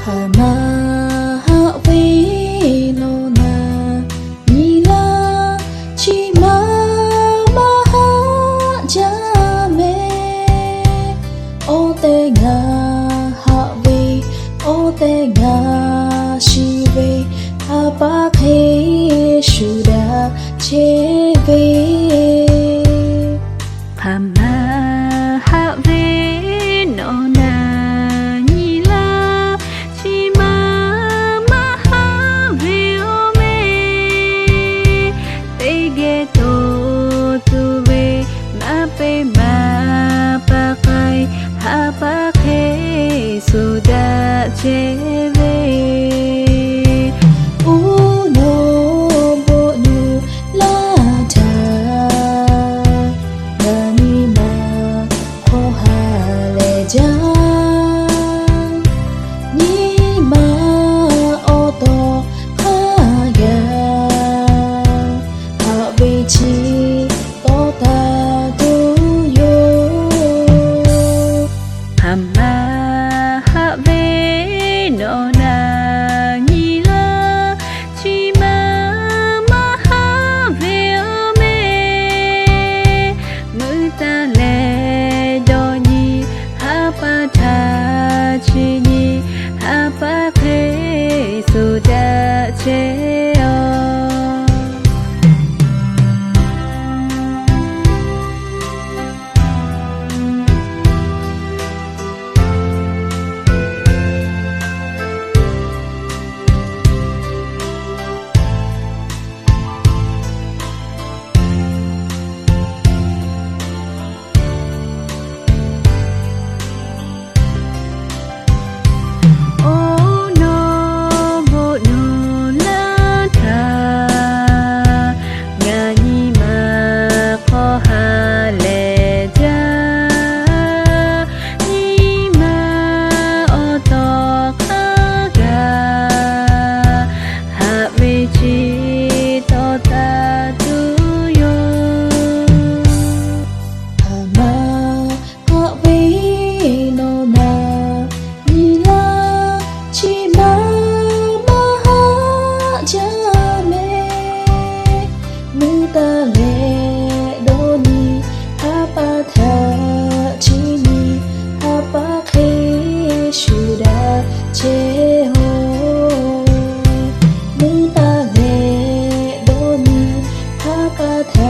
Hpaˍ maˍ haꞈ ve nawˬ naˍ nyi laˇ, chi ma maˇ haˆ jaˇ mehˍ. Awˬ tehˬ ngaˬ haꞈ ve, awˬ tehˬ ngaˬ shiˍ ve, ha pa hk'e shuˍ daꞈ chehˇ ve. Hpaˍ maˍ haꞈ ve nawˬ naˍ nyi laˇ, chi ma maˇ haˆ ve awˬ mehˍ. Teˇ geh tawˍ tuˬ ve maˇ peꞈ maˍ pa k'ai, ha pa hk'e shuˍ daꞈ chehˇ ve. Uˉ nawˬ bon nuˬ laˇ htaˇ, ngaˬ nyi ma hk'aw ha lehˬ jaˇ. Nyi ma awˬ tawˍ hk'a gaˬ, haꞈ ve chi tawˇ taˍ tuˬ yoˬ. Hpaˍ maˍ haꞈ ve nawˬ naˍ nyi laˇ, chi ma maˇ haˆ ve awˬ mehˍ. Mvuhˇ taˍ leh dawˇ nyi, ha pa htaꞈ chi nyi, ha pa hk'e shuˍ daꞈ chehˇ aˬ. Oˇ nawˬ bon nuˬ laˇ htaˇ, ngaˬ nyi ma hk'aw ha lehˬ jaˇ. Nyi ma awˬ tawˍ hk'a gaˬ, haꞈ ve chi tawˇ taˍ tuˬ yoˬ. Hpaˍ maˍ haꞈ ve nawˬ naˍ nyi laˇ, chi ma maˇ haˆ jaˇ mehˍ. Mvuhˇ taˍ leh dawˇ nyi, ha pa htaꞈ chi nyi, ha pa hk'e shuˍ daꞈ chehˇ aˬ. Mvuhˇ taˍ leh dawˇ nyi, ha pa htaꞈ